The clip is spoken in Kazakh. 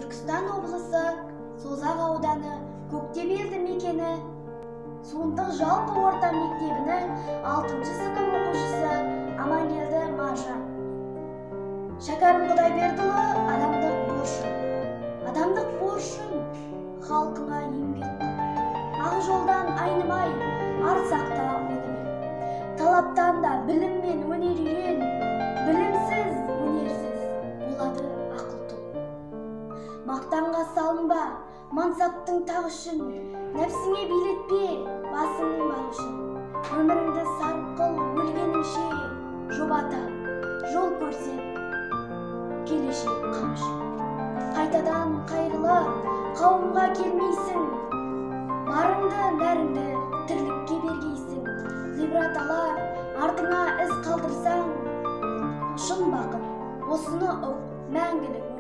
Түркістан облысы, Созақ ауданы, Көктем елді мекені, Суынтық жалпы орта мектебінің 6 сынып оқушысы Амангелді Маржан. Шәкәрім Құдайбердіұлы, адамдық борышым. Адамдық борышым халқыңа еңбек қыл. Ақ жолдан айнымай, ар сақта оны біл. Талаптан да білім мен өнер үйрен, білімсіз, өнерсіз болады ақыл тұл. Мақтанға салынба, мансаптың тағы үшін, нәпсіңе билетпе, басыңның бағы үшін. Өміріңді сарып қыл өлгеніңше, жоба тап, жол көрсет, келешек қам үшін. Қайтадан қайырлы қауымға келмейсің, барыңды, нәріңді тірлікке бергейсің. Ғибрат алар, артыңа із қалдырсаң, шын бақыт, осыны ұқ, мәңгілік